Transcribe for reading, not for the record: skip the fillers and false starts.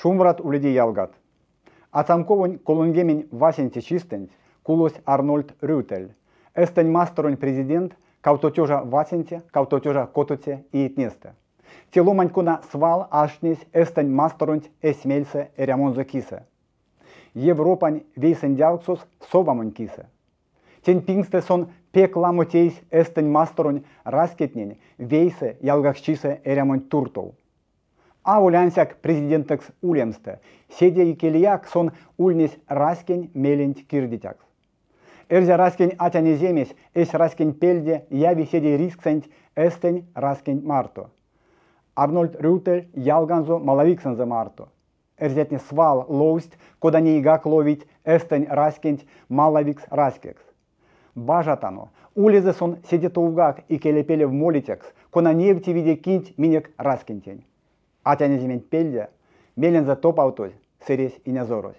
Шумбрат уледе, ялгат! Ацамковонь 30-це чистэнть кулось Арнольд Рютель, Эстэнь масторонь президент 2001-це, 2006-це иетнестэ. Те ломань, кона свал аштнесь Эстэнь масторонть эсь мельсэ эрямонзо кисэ. Европань вейсэндявксос совамонь кисэ. Тень пингстэ сон пек ламо тейсь Эстэнь масторонь раськетнень вейсэ ялгаксчисэ эрямонть туртов. Аволь ансяк президентэкс улемстэ, седе икелеяк сон ульнесь раськень меленть кирдицякс. Эрзя раськень атянь-эземесь эсь раськенть пельде яви седей ризксэнть эстэнь раськенть марто. Арнольд Рютель ялганзо малавиксэнзэ марто. Эрзятне свал ловсть, кода нейгак ловить эстэнь раськенть малавикс раськекс. Бажатано, улезэ сон седе товгак икелепелев молицякс, кона невти виде кинть минек раськентень. Атянь-эзементь пельде, мелензэ топавтозь, сыресь инязорось.